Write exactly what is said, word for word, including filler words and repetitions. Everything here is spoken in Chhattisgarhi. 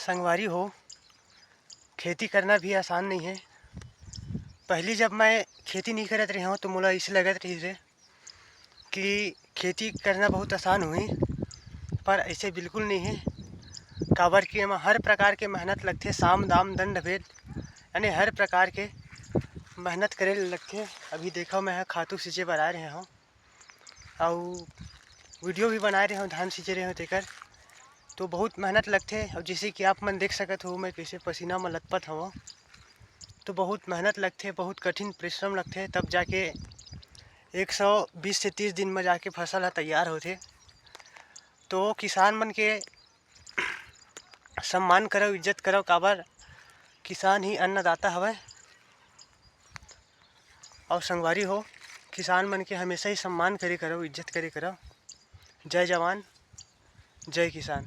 संगवारी हो, खेती करना भी आसान नहीं है। पहली जब मैं खेती नहीं करत रहे हूँ तो मोला ऐसे लगत रही थे कि खेती करना बहुत आसान हुई, पर ऐसे बिल्कुल नहीं है। काबर कि एमा हर प्रकार के मेहनत लगथे, साम दाम दंड भेद, यानी हर प्रकार के मेहनत करे ल लगथे। अभी देखो, मैं ह खातू सींचे बर आए रहे हूँ, अउ वीडियो भी बनाए रहे हूँ, धान सींचे रहे हूँ तेकर, तो बहुत मेहनत लगथे। और जैसे कि आप मन देख सकत हो, मैं कैसे पसीना में लथपथ हवं, तो बहुत मेहनत लगथे, बहुत कठिन परिश्रम लगथे, तब जाके एक सौ बीस से तीस दिन में जाके फसल ह तैयार होथे। तो किसान मन के सम्मान करव, इज्जत करव, काबर किसान ही अन्नदाता हवय। और संगवारी हो, किसान मन के हमेशा ही सम्मान करे करव, इज्जत करे करव। जय जवान, जय किसान।